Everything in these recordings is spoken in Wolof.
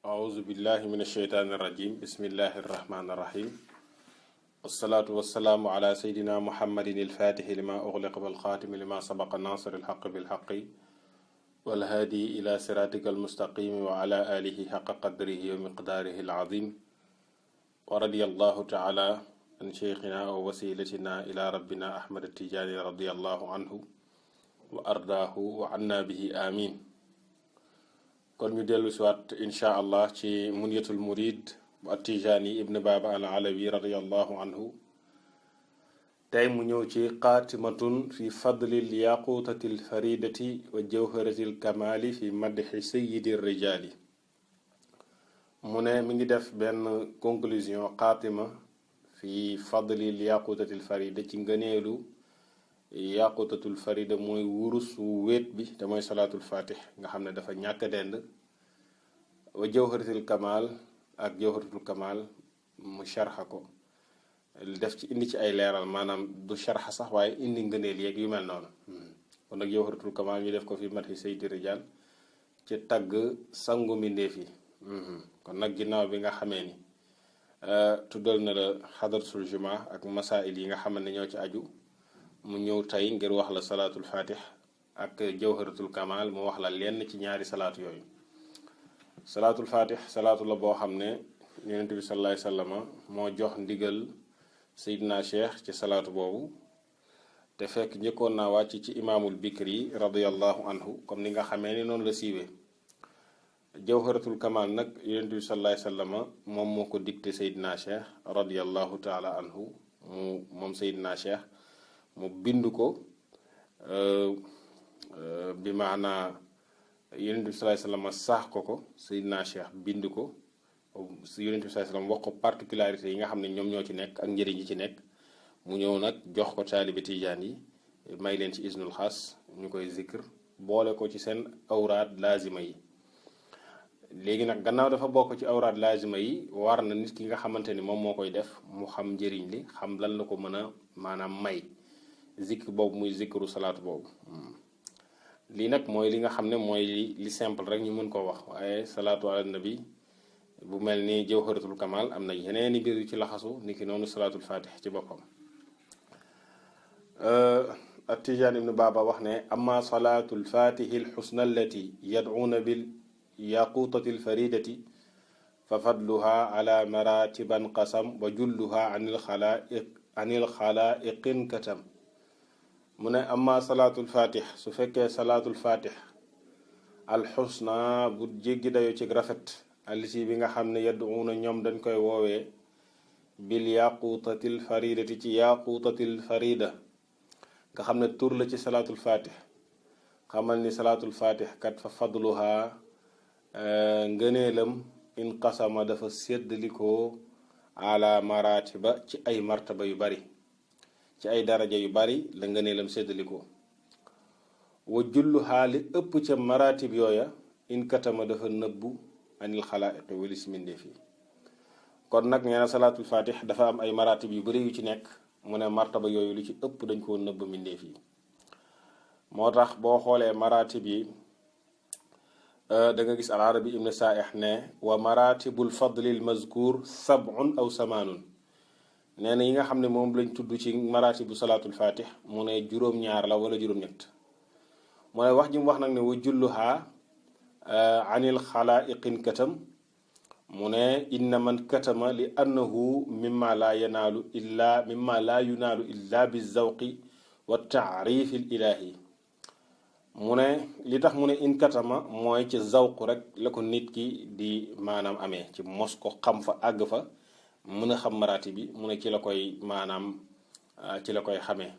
أعوذ بالله من الشيطان الرجيم بسم الله الرحمن الرحيم والصلاة والسلام على سيدنا محمد الفاتح لما أغلق والخاتم لما سبق ناصر الحق بالحق والهادي إلى صراطك المستقيم وعلى آله حق قدره ومقداره العظيم ورضي الله تعالى عن شيخنا ووسيلتنا إلى ربنا أحمد التجاني رضي الله عنه وأرضاه وعنا به آمين. kon ñu dellu si waat incha allah ci munyatul murid bu attijaani ibn baba al alawi radiallahu anhu tey mu ñëw ci xaatimatun fi fadlil yaqutatil faridati wa jawharatil kamali fi madhi sayyidi rijaali mu ne mi ngi def benn conclusion xaatima fi fadlil yaqutatil farida ci ngëneelu yaqutatul farida mooy wurus wu wéet bi te mooy salaatul fatih nga xam ne dafa ñàkk dend wa jawharatul kamal ak jawharatul kamal mu sharxa ko def ci indi ci ay leeral maanaam du sharxa sax waaye indi ngëneel yeeg yu mel noonu kon nag jawharatul kamal ñu def ko fi madhi sayyidi rijal ci tagg sangu mbindéef yi kon nag ginnaaw bi nga xamee ni tuddal na la xadaratul juma ak masail yi nga xam ne ñoo ci aju mu ñëw tey ngir wax la salaatul fatih ak jawharatul kamal mu wax la lenn ci ñaari salaatu yooyu. salaatul fatih salaatu la boo xam ne yonent bi sallallahu alayhi wasallam moo jox ndigal Seydina Cheikh ci salaatu boobu te fekk njëkkoon naa wàcc ci imaamul bikri radiyallahu anhu comme ni nga xamee ni noonu la siiwee. jawharatul kamal nag yonent bi sallallahu alayhi wasallam moom moo ko dicté Seydina Cheikh radiyallahu taala anhu moom Seydina Cheikh mu bind ko bi maanaa yonent bi sallallahu alayhi wasallam saax ko Seydina Cheikh bind ko yonent bi sallallahu alayhi wasallam wax ko particularité yi nga xam ne ñoom ñoo ci nekk ak njëriñ yi ci nekk mu ñëw nag jox ko taalibe tijaan yi may leen ci isnul xaas ñu koy zikr boole ko ci seen awraad laazima yi. léegi nag gannaaw dafa bokk ci awraad laazima yi war na nit ki nga xamante ni moom moo koy def mu xam njëriñ li xam lan la ko mën a maanaam may zikr boobu muy zikru salaatu boobu. lii nag mooy li nga xam ne mooy li simple rek ñu mën koo wax waaye salaatu ala nabi bu mel ni jawharatul kamal am na yeneeni mbir yu ci laxasu ni ki noonu salaatul fatih ci boppam. At-Tijaan ibn Baba wax ne amma salaatul fatihi al-husna allati yad'una bil yaqutati al-faridati fa fadluha ala maratiban qasam wa julluha anil xalaiqin katam mu ne amma salaatul fatih su fekkee salaatul fatih alxusna bu jéggi dayo ci rafet allisi bi nga xam ne yad'una ñoom dañ koy woowee bil yaqutatil faridati ci yaqutatil farida nga xam ne tur la ci salaatul fatih xamal ni salaatul fatih kat fa fadluha ngëneelam in qasama dafa séddalikoo ala maratiba ci ay martaba yu bari ci ay daraja yu bari la ngëneelam séddalikoo wa jullu xaali ëpp ca maratib yooya in katama dafa nëbbu anil xalaa'iqi walis mbindeef yi. kon nag nee na salaatul fatih dafa am ay maratib yu bari yu ci nekk mu ne martaba yooyu lu ci ëpp dañ koo nëbb mbindeef yi moo tax boo xoolee maratib yi da nga gis al arabi ibn sa'ih ne wa maratibul fadlil mazkur sab'un aw samaanun nee na yi nga xam ne moom lañ tudd ci maratibu salaatul fatih mu ne juróom-ñaar la wala juróom-ñett mu ne wax ji mu wax nag ne wa julluha anil xalaiqin katam mu ne inna man katama li annahu mimma la yunaalu illa bi zawqi wa taarifi l ilahi mu ne li tax mu ne in katama mooy ci zawq rek la ko nit ki di maanaam amee ci mos ko xam fa àgg fa mën a xam maraati bi mu ne ci la koy maanaam ci la koy xamee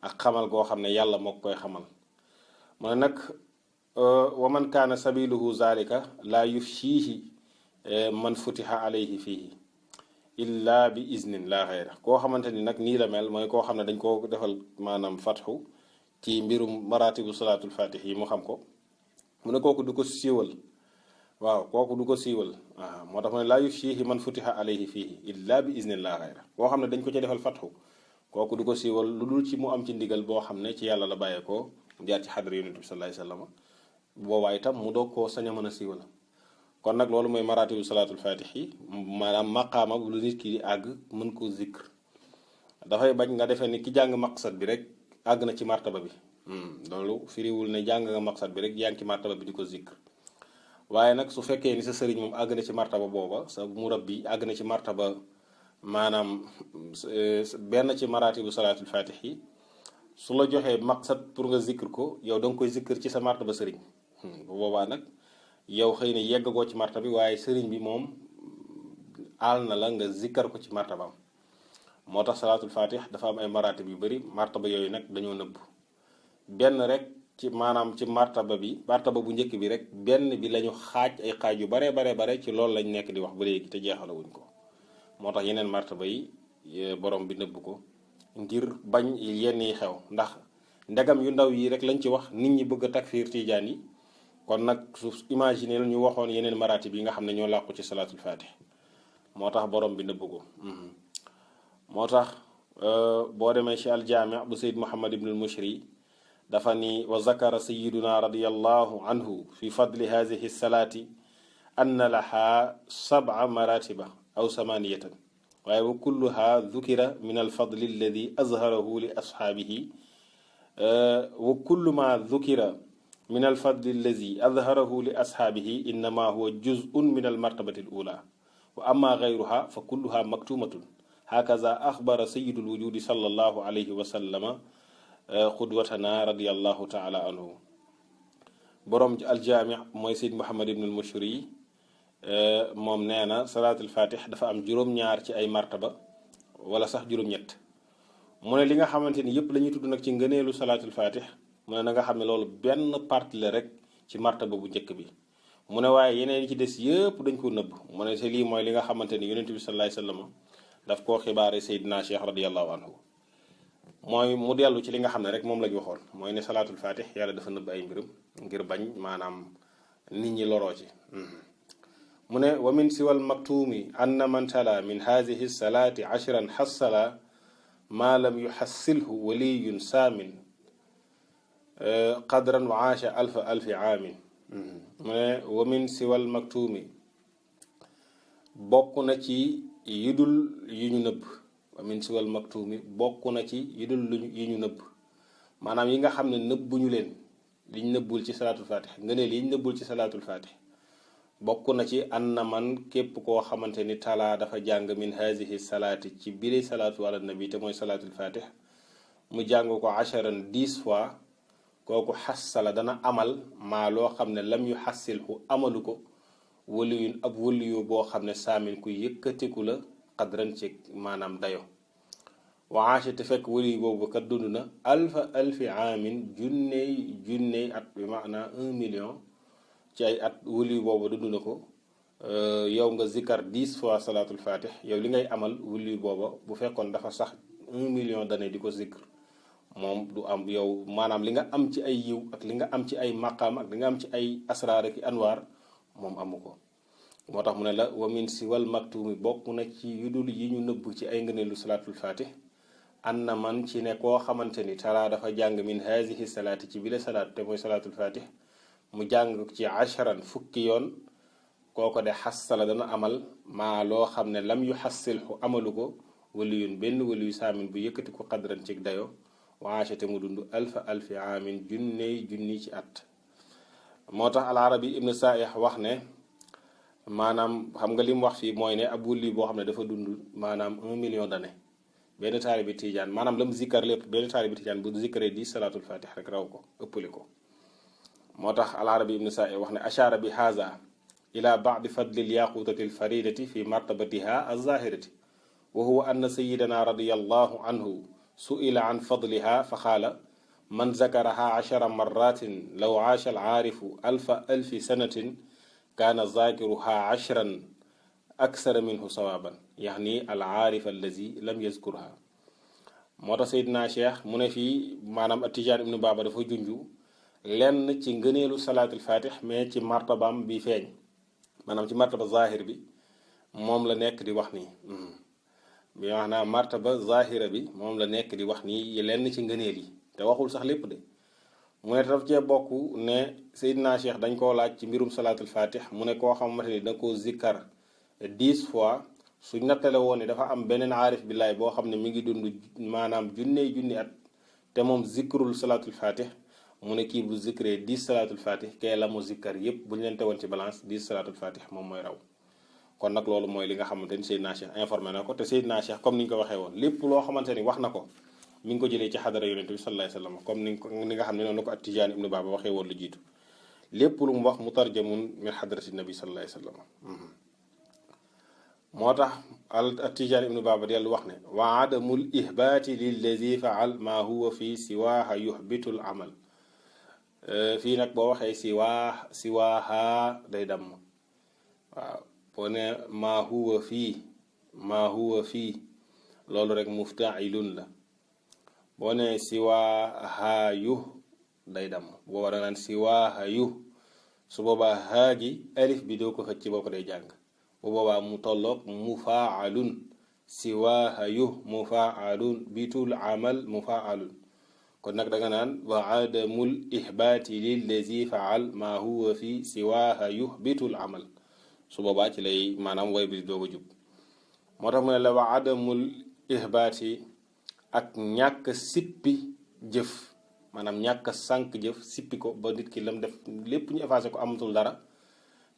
ak xamal goo xam ne yàlla moo koy xamal mu ne nag wa man kaana sabiluhu zalika la yufshihi man futiha alayhi fihi illa bi iznin la xayra koo xamante ni nag nii la mel mooy koo xam ne dañ koo defal maanaam fatxu ci mbirum maratibu salaatul fatih yi mu xam ko mu ne kooku du ko siiwal waaw kooku du ko siiwal waaw moo tax ma ne laa yufshihi man futiha alayhi fihi illa bi iznillah xayra koo xam ne dañ ko ci defal fatxu kooku du ko siiwal lu dul ci mu am ci ndigal boo xam ne ci yàlla la bàyyeekoo jaar ci xadra yonent bi sallallahu alayhi wasallam boobaa itam mu doog koo sañ a mën a siiwal kon nag loolu mooy maratibu salaatul fatih yi maanaam maqaama lu nit ki di àgg mën koo zikr. dafay bañ nga defee ni ki jàng maqsad bi rek àgg na ci martaba bi loolu firiwul ne jàng nga maqsad bi rek yaa ngi ci martaba bi di ko zikr. waaye nag su fekkee ni sa sëriñ moom àgg na ci martaba booba sa murabbi àgg na ci martaba maanaam benn ci maratibu salaatul fatih yi su la joxee maqsad pour nga zikr ko yow da nga koy zikr ci sa martaba sëriñ bu boobaa nag yow xëy na yeggagoo ci martaba bi waaye sëriñ bi moom aal na la nga zikkar ko ci martabaam. moo tax salaatul fatih dafa am ay maratib yu bari martaba yooyu nag dañoo nëbb benn rek ci maanaam ci martaba bu njëkk bi rek benn bi lañu xaaj ay xaaj yu bare ci loolu lañ nekk di wax ba léegi te jeexalawuñ ko. moo tax yeneen martaba yi borom bi nëbb ko ngir bañ yenn yi xew ndax ndegam yu ndaw yi rek lañ ci wax nit ñi bëgg a takfiir tijaan yi kon nag su imaginer ñu waxoon yeneen maratib yi nga xam ne ñoo làqu ci salaatul fatih moo tax borom bi nëbb ko. moo tax boo demee ci aljaami bu sayd muhammad ibnul mushri dafa ni wa zakara sayiduna radiallahu anhu fi fadli hadihi salaati anna laha 7 maratiba aw 8 waaye wa kulluha dhukira min alfadli alladi azharahu li ashaabihi wa kullu ma dhukira min alfadli alladi azharahu li ashaabihi innama huwa juz'un min almartabati alula wa amma gayruha fa kulluha maktumatun hakaza axbara sayidul wujudi sallallahu alayhi wa sallama xudwatana radiallahu taala anhu. borom aljaami mooy Seyd Muhammad ibnul Mushri moom nee na salaatul fatih dafa am juróom-ñaar ci ay martaba wala sax juróom-ñett mu ne li nga xamante ni yëpp la ñuy tudd nag ci ngëneelu salaatul fatih mu ne na nga xam ne loolu benn partie la rek ci martaba bu njëkk bi mu ne waaye yeneen yi ci des yëpp dañ ko nëbb mu ne te lii mooy li nga xamante ni yonent bi sallallahu alayhi wa sallam daf koo xibaare Seydina Cheikh radiallahu anhu mooy mu dellu ci li nga xam ne rek moom la ñu waxoon mooy ne salaatul fatih yàlla dafa nëbb ay mbirum ngir bañ maanaam nit ñi loroo ci. mu ne wa min siwal maktuumi anna man tala min hadihi salaati 10 xassala ma lam yuxassilhu waliyun saamin qadran wa aasha alfi aamin. mu ne wa min siwal maktuumi bokk na ci yidul yi ñu nëbb wa min siwal maktuumi bokk na ci yidul yi ñu nëbb maanaam yi nga xam ne nëbbuñu leen liñ nëbbul ci salaatul fatih nga ne liñ nëbbul ci salaatul fatih bokk na ci anna man képp koo xamante ni talaa dafa jàng min hazihi salaati ci biri salaatu ala nabi te mooy salaatul fatih mu jàng ko 10 fois kooku xassala dana amal maa loo xam ne lam yu xassilhu amalu ko waliyun ab waliyu boo xam ne saamin ku yëkkatiku la qadran ci maanaam dayo waache te fekk waliyu boobu kat dund na alfi aamin junney at bi maanaa 1 million ci ay at waliyu boobu dund na ko yow nga zikkar 10 fois salaatul fatih yow li ngay amal waliyu booba bu fekkoon dafa sax 1 million d'années di ko zikr moom du am yow maanaam li nga am ci ay yiw ak li nga am ci ay maqaam ak li nga am ci ay asraar ak anwaar moom amu ko. moo tax mu ne la wa min siwal maktuumi bokk na ci yudul yi ñu nëbb ci ay ngëneelu salaatul fatih anna man ci ne koo xamante ni talaa dafa jàng min hazihi salaati ci bile salaat te mooy salaatul fatih mu jàng ci 10 fukki yoon kooko de xassala dana amal maa loo xam ne lam yu xassilxu amalu ko waliyun benn waliyu saamin bu yëkkati ko qadran ci dayo waachate mu dund alfi aamin junni ci at. moo tax al-Arabi ibn Saih wax ne maanaam xam nga li mu wax fii mooy ne ab wali boo xam ne dafa dund maanaam 1 million d'années benn taalibi tijaan maanaam la mu zikkar lépp benn taalibi tijaan bu zikkaree di salaatul fatih rek raw ko ëppali ko. moo tax al-Arabi ibn Saih wax ne ashaara bi haza ila ba'di fadli al-yaqutati al-faridati fi martabatiha az-zahirati wa huwa anna sayyidana radiyallahu anhu su'ila an fadliha fa qaala man zakaraha 10 marratin law aasha al-aarifu alfi sanatin kaana zaakiruha 10 aksara minhu sawaaban yaxni al-aarif allazi lam yazkurha. moo tax Seydina Cheikh mu ne fii maanaam Tijaan ibnu Baaba dafa junju lenn ci ngëneelu salaatul fatih mais ci martabaam bi feeñ maanaam ci martaba zahir bi moom la nekk di wax nii bi maanaam martaba zahira bi moom la nekk di wax nii lenn ci ngëneel yi te waxul sax lépp de mu ne daf cee bokk ne Seydina Cheikh dañ koo laaj ci mbirum salaatul fatih mu ne koo xamante ni da koo zikkar 10 fois suñ nattale woon ne dafa am beneen aarif billaay boo xam ne mi ngi dund maanaam junni at te moom zikrul salaatul fatih mu ne kii bu zikree 10 salaatul fatih kee la mu zikkar yépp bu ñu leen tegoon ci balance 10 salaatul fatih moom mooy raw. kon nag loolu mooy li nga xamante ni Seydina Cheikh informé na ko te Seydina Cheikh comme ni ñu ko waxee woon lépp loo xamante ni wax na ko mi ngi ko jëlee ci xadara yonente bi sallallahu alayhi wasallam comme ni nga xam ne noonu la ko at-Tijaani ibnu Baaba waxee woon lu jiitu lépp lu mu wax mutarjamun min xadrati nabi sallallahu alayhi wasallam. moo tax at-Tijaani ibnu Baaba dellu wax ne wa adamul ihbaati lillazi faal maa huwa fii siwaaha yuhbitul amal. fii nag boo waxee siwaaha day damm waaw boo ne maa huwa fii loolu rek muftailun la boo ne siwaaha yu day damm boo war a naan siwaaha yu su boobaa haa gi alif bi doo ko xëcc boo ko day jàng bu boobaa mu tolloog mufaalun siwaaha yu mufaalun bitul amal mufaalun kon nag danga naan wa adamul ihbaati lillazi faal maa huwa fi siwaaha yuhbitul amal su boobaa ci lay maanaam way bi doog a jub moo tax mu ne la wa adamul ihbaati ak ñàkk sippi jëf maanaam ñàkk sànq jëf sippi ko ba nit ki lam def lépp ñu effacé ko amatul dara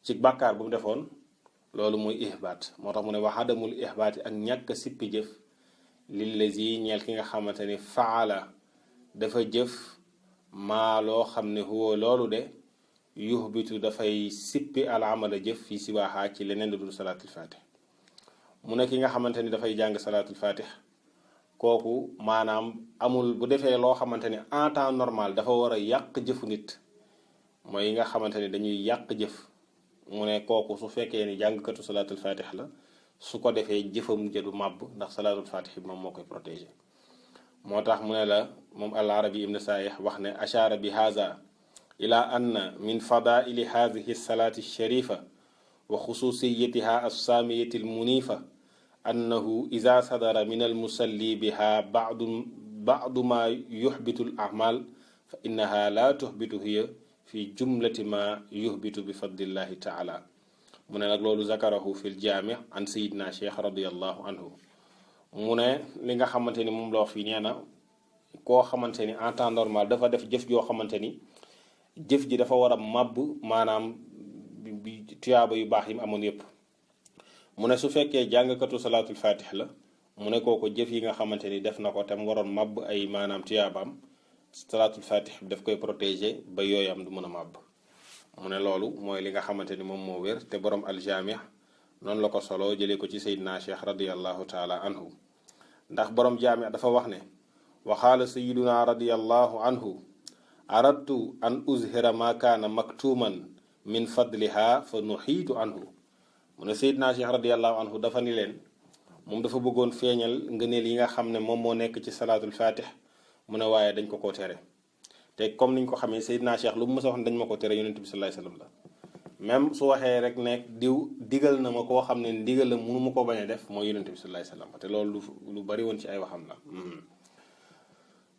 ci bàkkaar bu mu defoon loolu mooy ihbaat moo tax mu ne wa adamul ihbaati ak ñàkk sippi jëf lillazi ñeel ki nga xamante ni faala dafa jëf maa loo xam ne huwa loolu de yuhbitu dafay sippi al amala jëf fii siwaaxaa ci leneen lu dul salaatul fatih mu ne ki nga xamante ni dafay jàng salaatul fatih kooku maanaam amul bu defee loo xamante ni en temps normal dafa war a yàq jëfu nit mooy yi nga xamante ni dañuy yàq jëf mu ne kooku su fekkee ni jàngkatu salaatul fatih la su ko defee jëfam jëdu màbb ndax salaatul fatih bi moom moo koy protégé moo tax mu ne la moom al arabi ibn saayih wax ne ashaara bi haza ila anna min fadaili hadihi salaati sharifa wa xususiyatiha alsaamiyati almunifa annahu ida sadara min almusalli biha badu ma yuxbitu al amal fa innaha la tuxbitu hiya fi jumlati ma yuxbitu bi fadlillahi taala mu ne nag loolu zakarahu fi ljaami an sayidina cheikh radiallahu anhu mu ne li nga xamante ni moom la wax fii nee na koo xamante ni en temps normal dafa def jëf joo xamante ni jëf ji dafa war a màbb maanaam bi tuyaaba yu baax yi mu amoon yépp mu ne su fekkee jàngkatu salaatul fatih la mu ne kooku jëf yi nga xamante ni def na ko te mu waroon màbb ay maanaam tuyaabaam salaatul fatih bi daf koy protéger ba yooyam du mën a màbb mu ne loolu mooy li nga xamante ni moom moo wér te borom aljaami noonu la ko solo jëlee ko ci Seydina Cheikh radiallahu taala anhu ndax borom jaami dafa wax ne wa qaala sayiduna radiallahu anhu aradtu an uzhira ma kaana maktuman min fadliha fa nuxiitu anhu mu ne Seydina Cheikh radiallahu anhu dafa ni leen moom dafa bëggoon feeñal ngëneel yi nga xam ne moom moo nekk ci salaatul fatih mu ne waaye dañ ko tere te comme niñ ko xamee Seydina Cheikh lu mu mës a wax ne dañ ma ko tere yonent bi sallallahu alayhi wasallam la même su waxee rek ne diw digal na ma koo xam ne ndigal la mënu ma ko bañ a def mooy yonent bi sallallahu alayhi wasallam te loolu lu bari woon ci ay waxam la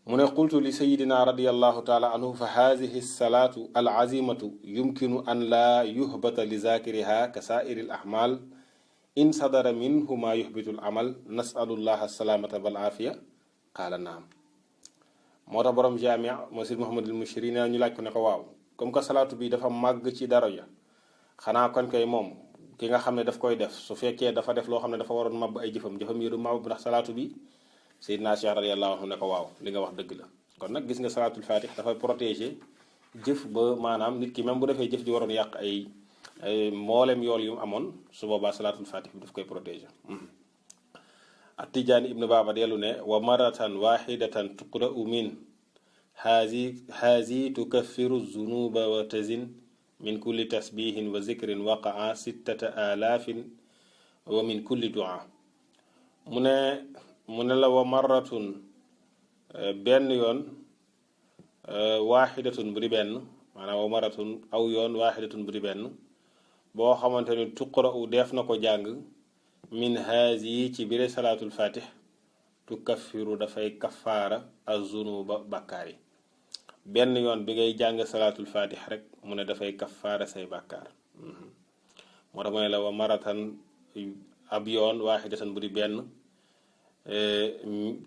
mu ne qultu li sayidina radiallahu taala anhu fa haadihi salaatu al azimatu yumkinu an laa yuhbata li zakiriha ka saairi al ahmal in sadara minhu ma yuhbitu al amal nasalullaha salaamata wal aafiya qaala naam moo tax borom jaamia moo sid Muhammadul Mushiri nee ñu laaj ko ne ko waaw comme que salaatu bi dafa màgg ci daraja xanaa kon koy moom ki nga xam ne daf koy def su fekkee dafa def loo xam ne dafa waroon màbb ay jëfam yi du màbb ndax salaatu bi Seydina Cheikh radiyallahu anhu ne ko waaw li nga wax dëgg la kon nag gis nga salaatul fatih dafay protéger jëf ba maanaam nit ki même bu defee jëf ji waroon yàq ay mboolem yool yu amoon su boobaa salaatul fatih bi daf koy protéger at-Tijaani ibnu Baaba dellu ne wa maratan waxidatan tuqra'u min hazi tukaffiru zunuba wa tazin min kulli tasbihin wa zikrin waqaa 6000 wa min kulli du'a mu ne la wa marratun benn yoon waaxidatun bu di benn maanaam wa marratun aw yoon waaxidatun bu di benn boo xamante ni tuqra'u def na ko jàng min haasi ci bire salaatul fatih tukaffiru dafay kafaara az-zunuba bàkkaar yi benn yoon bi ngay jàng salaatul fatih rek mu ne dafay kafaara say bàkkaar moo tax mu ne la wa maratan ab yoon waaxidatan bu di benn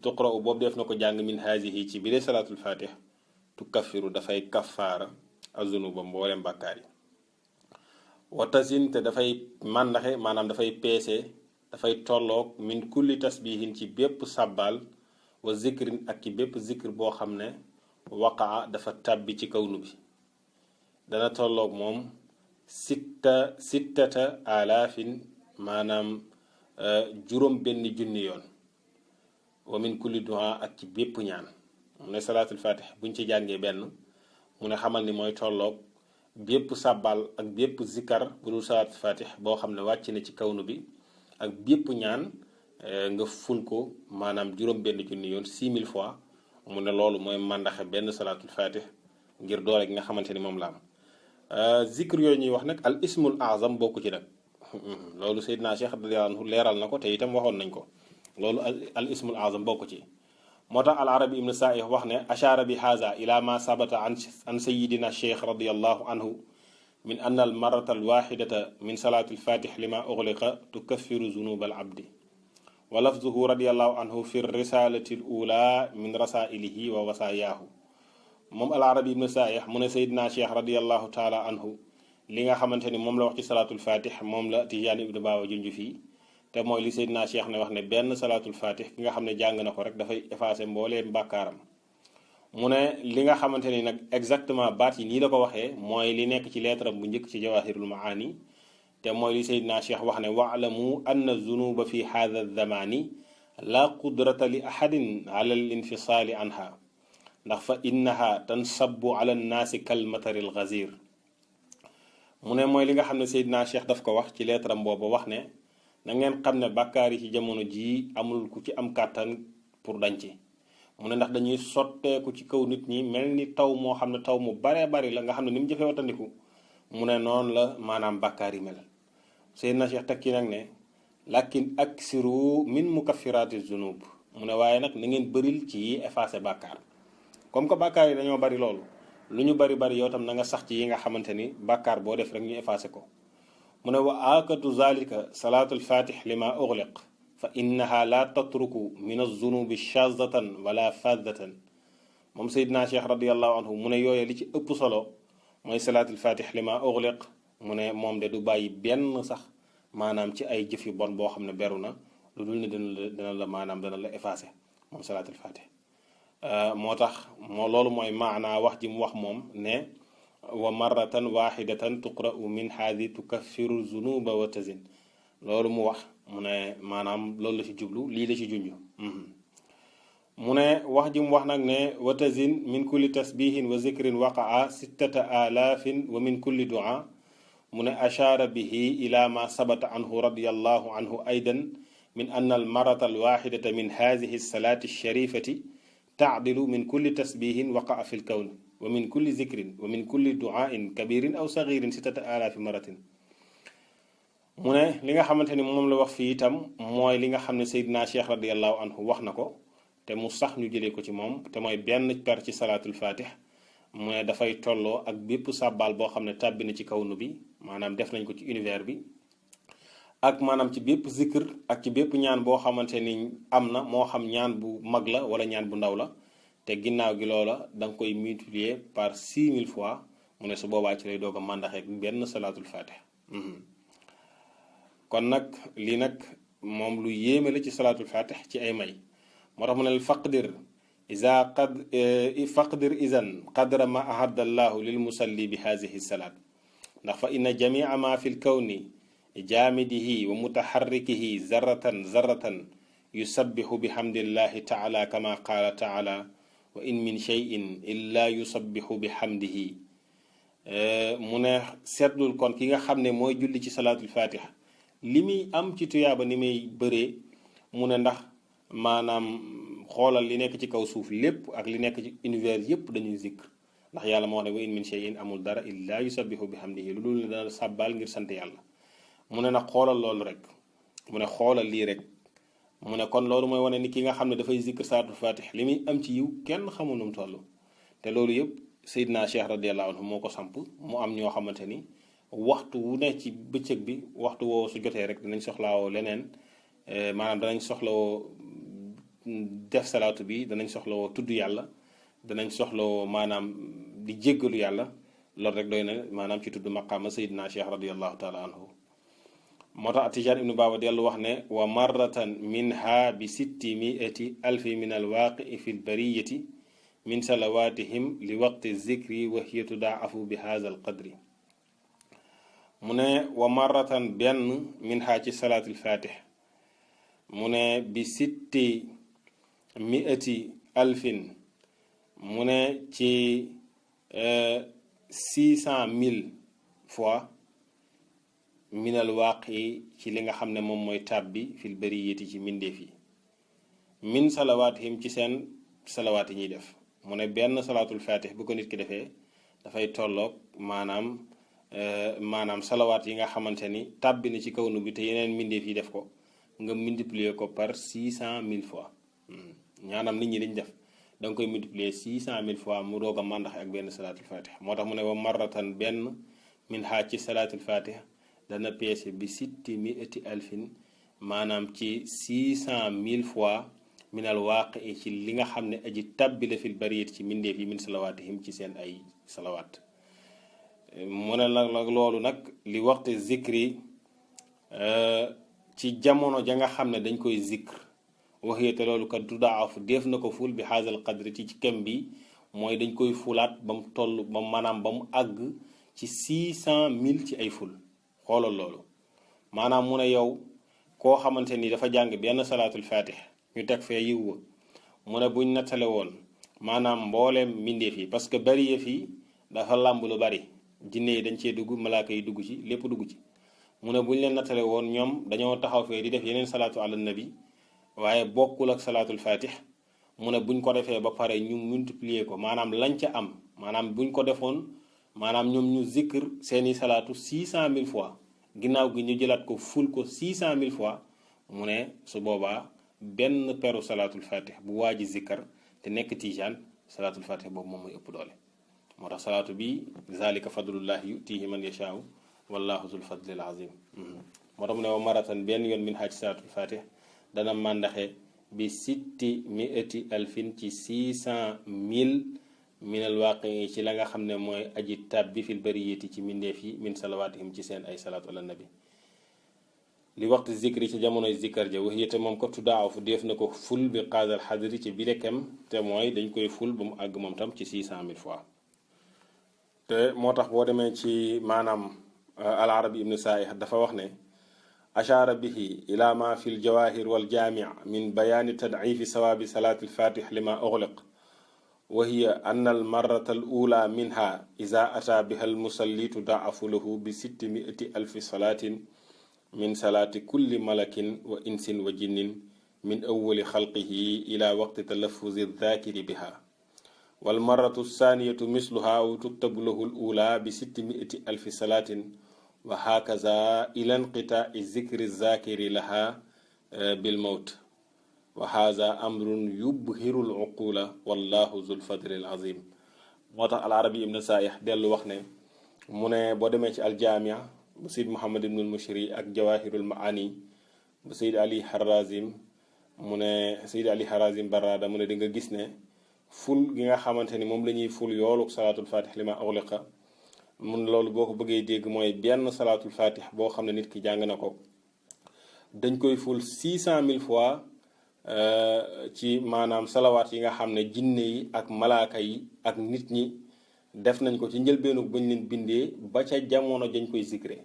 tuqra u boobu def na ko jàng min haasihi ci biir salaatul fatih tu kafiru dafay kafaara azunuba mboolem bàkkaar yi wa tasin te dafay màndaxe maanaam dafay peese dafay tolloog min kulli tasbihin ci bépp sàbbaal wa zikrin ak ci bépp zikr boo xam ne waqaa dafa tàbbi ci kawnu bi dana tolloog moom sittata alaafin maanaam juróom benn junni yoon wa min kulli duha ak ci bépp ñaan mu ne salaatul fatih buñ ci jàngee benn mu ne xamal ni mooy tolloog bépp sàbbal ak bépp zikkar bu dul salaatul fatih boo xam ne wàcc na ci kawnu bi ak bépp ñaan nga ful ko maanaam juróom benn junni yoon 6000 fois mu ne loolu mooy màndaxe benn salaatul fatih ngir doole gi nga xamante ni moom la am zikr yooyu ñuy wax nag al ismul azam bokku ci nag loolu Seydina Cheikh radiyallahu anhu leeral na ko te itam waxoon nañ ko loolu al ismul azam bokku ci moo tax al arabi ibnu saih wax ne ashaara bi haza ila ma sabata an sayidina cheikh radiyallahu anhu min anna al marata al waxidata min salati al fatih lima ughliqa tukaffiru zunuba al abdi wa lafzuhu radiyallahu anhu fi risalati al ula min rasailihi wa wasayaahu moom al arabi ibnu saih mu ne sayidina cheikh radiyallahu taala anhu li nga xamante ni moom la wax ci salaatul fatih moom la Tijaan ibnu Baawa junj fii te mooy li Seydina Cheikh ne wax ne benn salaatul fatih ki nga xam ne jàng na ko rek dafay effacer mbooleem bàkkaaram mu ne li nga xamante ni nag exactement baat yi nii la ko waxee mooy li nekk ci lettre bu njëkk ci jawahirul maani te mooy li Seydina Cheikh wax ne wa'lamu anna zunuba fi hadha zamani la qudrata li ahadin ala al infisaali anha ndax fa innaha tansabu ala nnaasi kal mataril ghazir mu ne mooy li nga xam ne Seydina Cheikh daf ko wax ci lettre am boobu wax ne na ngeen xam ne bàkkaar yi ci jamono jii amul ku ci am kàttan pour dañ ci mu ne ndax dañuy sotteeku ci kaw nit ñi mel ni taw moo xam ne taw mu baree bari la nga xam ne ni mu jëfee watandiku mu ne noonu la maanaam bàkkaar yi mel Seydina Cheikh tekki nag ne lakin aksiru min mukaffirati zunub mu ne waaye nag na ngeen bëril ci yi effacé bàkkaar comme que bàkkaar yi dañoo bari loolu lu ñu bari bari yow tam na nga sax ci yi nga xamante ni bàkkaar boo def rek ñu effacé ko mu ne wa aakatu zalika salaatul fatih lima ughliq fa innaha la tatruku min az-zunubi shazatan wala fadatan moom Seydina Cheikh radiyallahu anhu mu ne yooye li ci ëpp solo mooy salaatul fatih lima ughliq mu ne moom de du bàyyi benn sax maanaam ci ay jëf yu bon boo xam ne beru na lu dul ne dana la maanaam dana la effacé moom salaatul fatih moo tax loolu mooy maanaa wax ji mu wax moom ne wa marratan waxidatan tuqra'u min haadi tukaffiru zunuba wa tazin loolu mu wax mu ne maanaam loolu la ci jublu lii la ci junj mu ne wax ji mu wax nag ne wa tazin min kulli tasbihin wa zikrin waqaa 6000 wa min kulli du'a mu ne ashaara bihi ila ma sabata anhu radiyallahu anhu aydan min anna al marrata al waxidata min haadihi salati sharifati taadilu min kulli tasbihin waqaa fi lkawn wa min kulli zikrin wa min kulli duain kabirin aw sagirin 6000 maratin mu ne li nga xamante ni moom la wax fii itam mooy li nga xam ne Seydina Cheikh radiallahu anhu wax na ko te mu sax ñu jëlee ko ci moom te mooy benn per ci salaatul fatih mu ne dafay tolloo ak bépp sàbbaal boo xam ne tàbbi na ci kawnu bi maanaam def nañ ko ci univers bi ak maanaam ci bépp zikr ak ci bépp ñaan boo xamante ni am na moo xam ñaan bu mag la wala ñaan bu ndaw la te ginnaaw gi loola da nga koy multiplier par 6000 fois mu ne su boobaa ci lay doog a màndaxee benn salaatul fatih kon nag lii nag moom lu yéeme la ci salaatul fatih ci ay may moo tax mu ne faqdir izan qadra ma ahadda allahu lil musalli bi haadihi salaat ndax fa inna jamia ma fi l kawni jaamidihi wa mutaharrikihi zarratan yusabbihu bihamdillahi taala kama qaala taala wa in min cheyin illa yusabbihu bihamdihi mu ne seetlul kon ki nga xam ne mooy julli ci salaatul fatiha li muy am ci tuyaaba ni muy bëree mu ne ndax maanaam xoolal li nekk ci kaw suuf lépp ak li nekk ci univers yépp dañuy zikr ndax yàlla moo wax ne wa in min cheyin amul dara illa yusabbihu bihamdihi lu dul ne dana sàbbaal ngir sant yàlla mu ne nag xoolal loolu rek mu ne xoolal lii rek mu ne kon loolu mooy wane ni ki nga xam ne dafay zikr salaatul fatih li muy am ci yiw kenn xamul nu mu toll te loolu yëpp Seydina Cheikh radiallahu anhu moo ko samp. mu am ñoo xamante ni waxtu wu ne ci bëccëg bi waxtu woo su jotee rek danañ soxlawoo leneen maanaam danañ soxlawoo def salaatu bi, danañ soxlawoo tudd yàlla, danañ soxlawoo maanaam di jéggalu yàlla. loolu rek doy na maanaam ci tudd maqaama Seydina Cheikh radiallahu taala anhu. moo tax Tijaan ibnu Baaba dellu wax ne wa marratan minha bi 600,000 min alwaaqii fi lbariyati min salawatihim li waqti zikri wa hiya tudaafu bi haza alqadri. mu ne wa marratan benn minha ci salaatul fatih mu ne bi 600,000 mu ne ci 600,000 fois minal waaqi ci li nga xam ne moom mooy tàbbi fil bariyati ci mbindeef yi min salawaatihim ci seen salawaat yi ñuy def. mu ne benn salaatul fatih bu ko nit ki defee dafay tolloog maanaam salawaat yi nga xamante ni tàbbi na ci kawnu bi te yeneen mbindeef yi def ko nga multiplier ko par 600,000 fois. ñaanam nit ñi dañ def da nga koy multiplier 600,000 fois mu doog a màndaxe ak benn salaatul fatih. moo tax mu ne wa marratan benn min haa ci salaatul fatih dana peese bi 600,000 maanaam ci 600,000 fois minal waaqi ci li nga xam ne aji tàbbi la fil bariyat ci mbindeef yi min salawaatihim ci seen ay salawaat. mu ne nag loolu nag li waxte zikri ci jamono ja nga xam ne dañ koy zikr waxee te loolu kat tudaafu def na ko ful bi haazal qadri ci kem bi mooy dañ koy fulaat ba mu toll ba maanaam ba mu àgg ci 600,000 ci ay ful. xoolal loolu maanaam mu ne yow koo xamante ni dafa jàng benn salaatul fatih ñu teg fee yiw wa mu ne buñ nattale woon maanaam mbooleem mbindeef yi parce que bari yëf yi dafa làmb lu bari, jinne yi dañ cee dugg, malaaka yi dugg ci, lépp dugg ci. mu ne buñ leen nattale woon ñoom dañoo taxaw fee di def yeneen salaatu ala nabi waaye bokkul ak salaatul fatih. mu ne buñ ko defee ba pare ñu multiplier ko maanaam lañ ca am maanaam buñ ko defoon maanaam ñoom ñu zikr seeni salaatu 600,000 fois ginnaaw gi ñu jëlaat ko ful ko 600,000 fois. mu ne su boobaa benn peru salaatul fatih bu waa ji zikkar te nekk tijaan salaatul fatih boobu moom mooy ëpp doole. moo tax salaatu bi zalika fadlullahi yutihi man yashaau wallahu zul fadlil azim. moo tax mu ne wa maratan benn yoon min haa ci salaatul fatih dana màndaxe bi 600,000 ci 600,000 minal waaqi ci la nga xam ne mooy aji tàbbi fil bariyati ci mbindeef yi min salawaatihim ci seen ay salaatu ala nabi li waxtu zikri ci jamonoy zikkar ja wax yite moom ko tuddaaw fu def na ko ful bi qaadal xadri ci bilekem te mooy dañ koy ful ba mu àgg moom tam ci 600,000 fois. te moo tax boo demee ci maanaam al arabi ibnu saih dafa wax ne ashaara bihi ila ma fi l jawahir wal jaami' min bayaani tad'ifi sawaabi salaatil fatih lima ughliq wa hiya anna al marrata al ula minha iza ata biha al musalli tudaafu lahu bi 600,000 salaatin min salaati kulli malakin wa insin wa jinnin min awwali xalqihi ila waqti talaffuzi dhaakiri biha wal marratu thaniyatu misluha wa tuktabu lahu al ula bi 600,000 salaatin wa hakaza ila inqitaa'i zikri zaakiri laha bil mawt wa haza amrun yubhiru al uqula wallahu zul fadli al azim. moo tax al arabi ibn saih dellu wax ne mu ne boo demee ci aljaamia bu Seyd Muhammad ibn al Mushri ak jawahirul maani bu Seyd Ali Harazim mu ne Seyd Ali Harazim Barada mu ne di nga gis ne ful gi nga xamante ni moom la ñuy ful yoolu salaatul fatih lima ughliqa mun loolu boo ko bëggee dégg mooy benn salaatul fatih boo xam ne nit ki jàng na ko dañ koy ful 600,000 fois ci maanaam salawaat yi nga xam ne jinne yi ak malaaka yi ak nit ñi def nañ ko ci njëlbeenu bañ leen bindee ba ca jamono dañ koy zikre.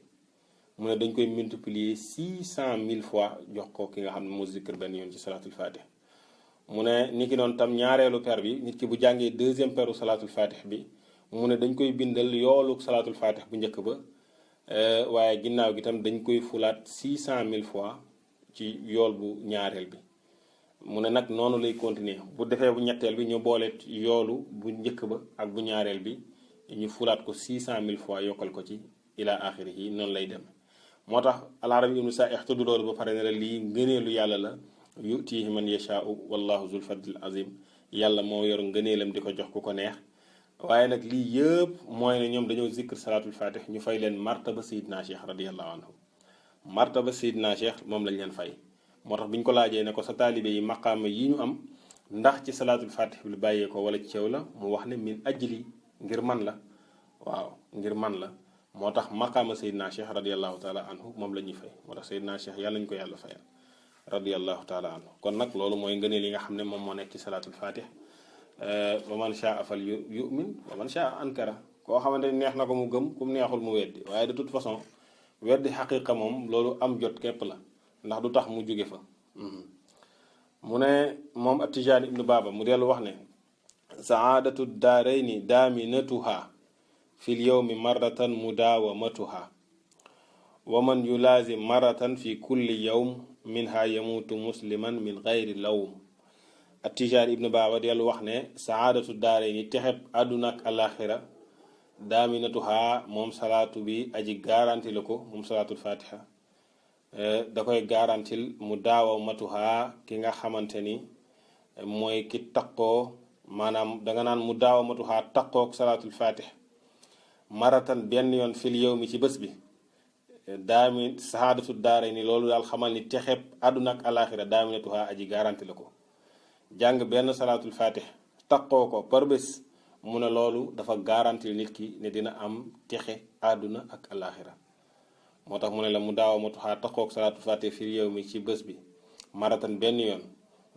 mu ne dañ koy multiplier 600,000 fois jox ko ki nga xam ne moo zikr benn yoon ci salaatul fatih. mu ne ni ki noonu tam ñaareelu per bi nit ki bu jàngee deuxième peru salaatul fatih bi mu ne dañ koy bindal yoolu salaatul fatih bu njëkk ba waaye ginnaaw gi tam dañ koy fulaat 600,000 fois ci yool bu ñaareel bi. mu ne nag noonu lay continuer bu defee bu ñetteel bi ñu boole yoolu bu njëkk ba ak bu ñaareel bi ñu fulaat ko 600,000 fois yokkal ko ci ila axiri yi noonu lay dem. moo tax al arabi ibnu saih tudd loolu ba pare ne la lii ngëneelu yàlla la yutihi man yashaau wallahu zul fadlil azim. yàlla moo yor ngëneelam di ko jox ku ko neex waaye nag lii yëpp mooy ne ñoom dañoo zikr salaatul fatih ñu fay leen martaba sayidna cheikh radiallahu anhu martaba sayidna cheikh moom lañ leen fay. moo tax bi ñu ko laajee ne ko sa taalibe yi maqaama yi ñu am ndax ci salaatul fatih bi lu bàyyee ko wala ci ceew la mu wax ne min ajli ngir man la waaw ngir man la. moo tax maqaama sayidna cheikh radiallahu taala anhu moom la ñuy fay moo tax sayidna cheikh yàlla nañu ko yàlla fayal radiallahu taala anhu. kon nag loolu mooy ngëneel yi nga xam ne moom moo nekk ci salaatul fatih. wa man shaa fal yu'min wa man shaa ankara koo xamante ni neex na ko mu gëm ku mu neexul mu weddi waaye de toute façon weddi xaqiqa moom loolu am jot képp la ndax du tax mu jóge fa. mu ne moom At-Tijaani ibnu Baaba mu dellu wax ne saadatu daarayni daaminatuha fil yawmi marratan mudaawamatuha wa man yulaazim marratan fi kulli yawm minha yamuutu musliman min gayri lawm. At-Tijaani ibnu Baaba dellu wax ne saadatu daarayni texeb àdduna ak alaxira daaminatuha moom salaatu bi aji garanti la ko moom salaatul fatiha da koy garantil mu daawa matuha ki nga xamante ni mooy ki taqoo maanaam danga naan mu daawa matuha taqook salaatul fatih maratan benn yoon fil yow mi ci bés bi daami saadatu daaray ni loolu daal xamal ni texeb àdduna ak alaxira daaminatuha aji garanti la ko jàng benn salaatul fatih taqoo ko par bés mu ne loolu dafa garantil nit ki ne dina am texe àdduna ak alaxira moo tax mu ne la mu daaw matuxaa taqoog salaatul fatih fi yow mi ci bés bi maratan benn yoon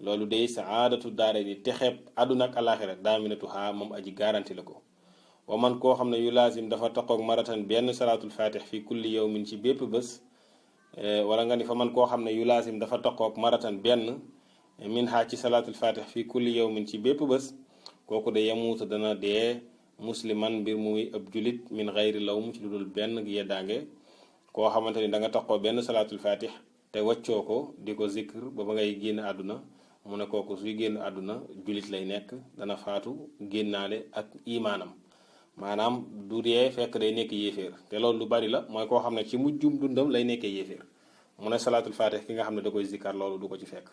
loolu day saadatu daare ni texeeb àdduna ak alaxira daaminatuhaa moom aji garanti la ko. wa man koo xam ne yu laasim dafa taqoog maratan benn salaatul fatih fi kulli yow min ci bépp bés wala nga ni fa man koo xam ne yu laasim dafa taqoog maratan benn min haa ci salaatul fatih fi kulli yow min ci bépp bés kooku de yamuuta dana dee musliman mbir muy ab julit min gayri lawm ci lu dul benn yeddaange. koo xamante ni da nga taxoo benn salaatul fatih te waccoo ko di ko zikr ba ngay génn àdduna mu ne kooku suy génn àdduna julit lay nekk dana faatu génnaale ak imaanam maanaam du dee fekk day nekk yéeféer te loolu lu bari la mooy koo xam ne ci mujjum dundam lay nekkee yéeféer mu ne salaatul fatih ki nga xam ne da koy zikkar loolu du ko ci fekk.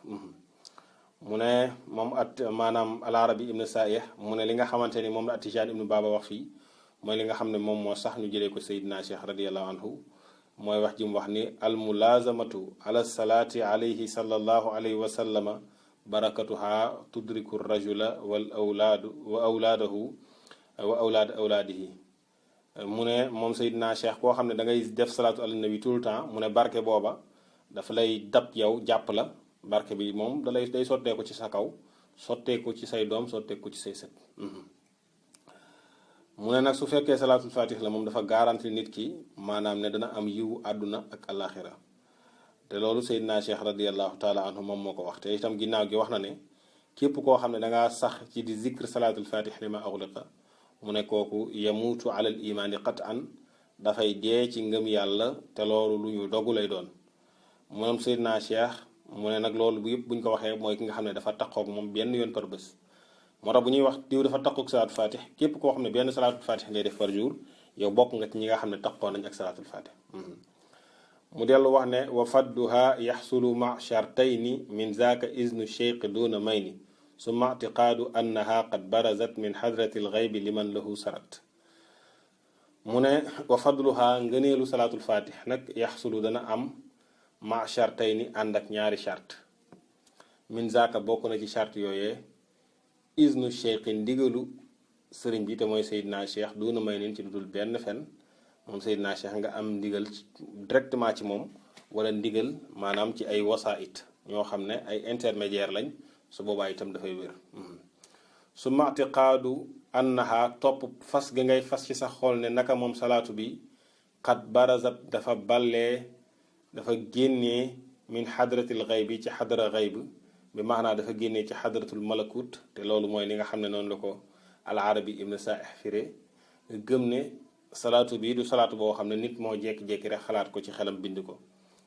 mu ne moom maanaam al-Arabi ibn Saih mu ne li nga xamante ni moom la At-Tijaan ibnu Baaba wax fii mooy li nga xam ne moom moo sax ñu jëlee ko Seydina Cheikh radiyallahu anhu mooy wax ji mu wax ni al mulazamatu ala salaati alayhi sallallahu alayhi wa sallama barakatuha tudriku rajula wal awlaadu wa awlaadahu wa awlaad awlaadihi. mu ne moom Seydina Cheikh koo xam ne da ngay def salaatu ala nabi tout le temps mu ne barke booba dafa lay dab yow jàpp la barke bi moom dalay day sotteeku ci sa kaw sotteeku ci say doom sotteeku ci say sët. mu ne nag su fekkee salaatul fatih la moom dafa garanti nit ki maanaam ne dana am yiwu àdduna ak alaxira te loolu Seydina Cheikh radiallahu taala anhu moom moo ko wax te itam ginnaaw gi wax na ne képp koo xam ne dangaa sax ci di zikr salaatul fatih li ma ughliqa mu ne kooku yamuutu alal imaani qat'an dafay dee ci ngëm yàlla te loolu lu ñu dogu lay doon. moom Seydina Cheikh mu ne nag loolu bu yëpp buñ ko waxee mooy ki nga xam ne dafa taqoog moom benn yoon par bés. moo tax bu ñuy wax diw dafa taqoog salaatul fatih képp koo xam ne benn salaatul fatih ngay def par jour yow bokk nga ci ñi nga xam ne taqoo nañ ak salaatul fatih. mu dellu wax ne wa fadduha yaxsulu ma shartayni min zaaka iznu cheikh duna mayni summa atiqaadu annaha qad barazat min xadrati alxaybi liman lahu sarat. mu ne wa fadluha ngëneelu salaatul fatih nag yaxsulu dana am ma shartayni ànd ak ñaari charte min zaaka bokk na ci charte yooyee iznu cheikh ndigalu sëriñ bi te mooy Seydina Cheikh duna may nin ci lu dul benn fen moom Seydina Cheikh nga am ndigal directement ci moom wala ndigal maanaam ci ay wasaait ñoo xam ne ay intermédiaire lañ su boobaa itam dafay wér. su matiqaadu annaha topp fas ga ngay fas ci sa xool ne naka moom salaatu bi xat barazat dafa ballee dafa génnee min xadratil xayb bi ci xadra xayb bi maanaa dafa génnee ci xadratul malakut te loolu mooy li nga xam ne noonu la ko al-Arabi ibn Saih firé gëm ne salaatu bi du salaatu boo xam ne nit moo jékki-jékki rek xalaat ko ci xelam bind ko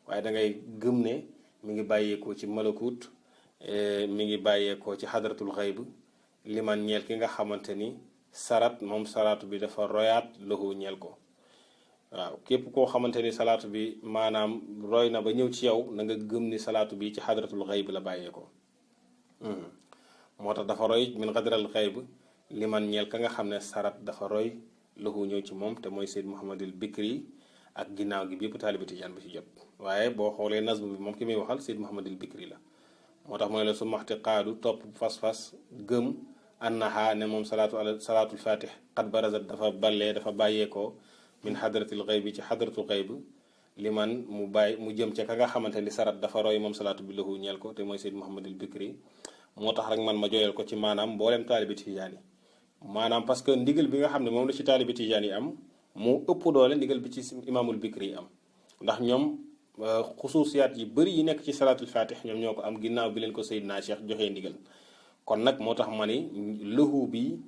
waaye da ngay gëm ne mi ngi bàyyeekoo ci malakut mi ngi bàyyeekoo ci xadratul xayb liman ñeel ki nga xamante ni sarat moom salaatu bi dafa royaat lahu ñeel ko. waaw képp koo xamante ni salaatu bi maanaam roy na ba ñëw ci yow na nga gëm ni salaatu bi ci xadratul xayb la bàyyeekoo. moo tax dafa roy min xadral xayb li man ñeel ka nga xam ne sarat dafa roy lahu ñëw ci moom te mooy Seyd Muhammadul Bikri ak ginnaaw gi bépp taalibe tijaan bi ci jot. waaye boo xoolee nazm bi moom ki muy waxal Seyd Muhammadul Bikri la. moo tax mooy la su maxti qaadu topp fas-fas gëm annaha ne moom salaatul fatih qad barazat dafa ballee dafa bàyyeekoo min xadratil xayb bi ci xadratul xayb li man mu jëm ca ka nga xamante ni sarat dafa roy moom salaatu bi lahu ñeel ko te mooy Seyd Muhammadul Bikri. moo tax rek man ma jooyal ko ci maanaam mboolem taalibe tijaan yi maanaam parce que ndigal bi nga xam ne moom la ci taalibe tijaan yi am moo ëpp doole ndigal bi ci imaamul Bikri yi am ndax ñoom xusuusiyaat yi bëri yi nekk ci salaatul fatih ñoom ñoo ko am ginnaaw bi leen ko Seydina Cheikh joxee ndigal kon nag moo tax ma ni lahu bi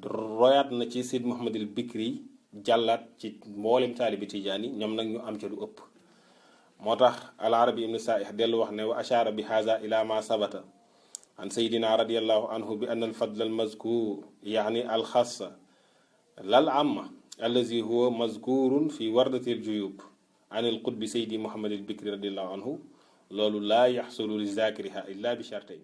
royaat na ci Seyd Muhammadul Bikri jàllaat ci mboolem taalibe tijaan yi ñoom nag ñu am ca lu ëpp. moo tax al arabi ibnu saih dellu wax ne wa ashaara bi haza ila ma sabata an saydina radiallahu anhu bi anna alfadl almazkur yaani alxassa lal amma allazi huwa mazkurun fi wardati aljuyub an alqutbi saydi muhammad albikri radiallahu anhu loolu laa yaxsulu li zakiriha illa bi shartayn